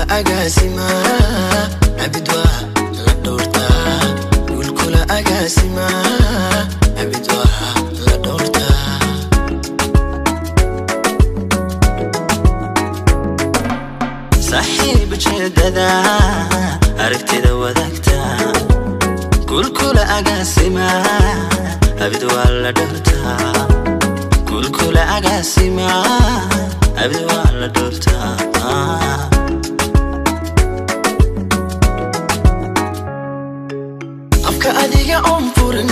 Agaasimaa abid waa la dhowrtaa, guulkula agaasimaa abid waa la dhowrtaa. Saaxiib ujeedada aragtida wadaagta, guulkula agaasima abid waa la dhowrtaa, guulkula agaasima abid waa la dhowrtaa. Afka adiga oon furin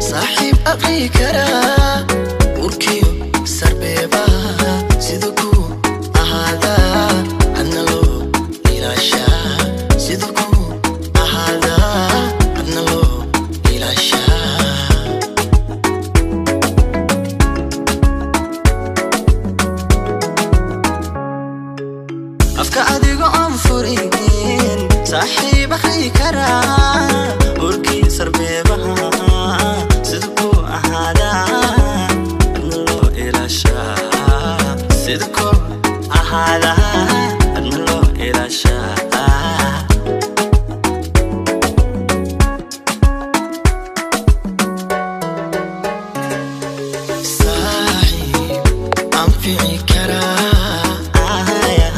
saaxiib aqri karaa, urkiyo sarbeebaha sida ku ahaadaa adna loo ilaashaa, sida ku ahaadaa adna loo ilaashaa. Afka adiga oon furin saaxiib akhri karaa, urkii sarbeebaha sida ku ahaadaa adna loo ilaashaa, sida ku ahaadaa adna loo ilaashaa. Saaxiib anfici karaa Aya,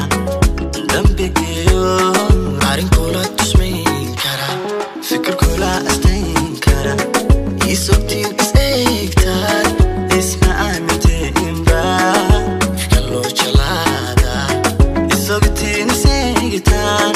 dambigiyo arrinkula tusmayn kara, fikirkula astayn kara, isogtiin is eegtaan, isma aamintiinba ifka loo jalaadaa, isogtiin iseegitaan,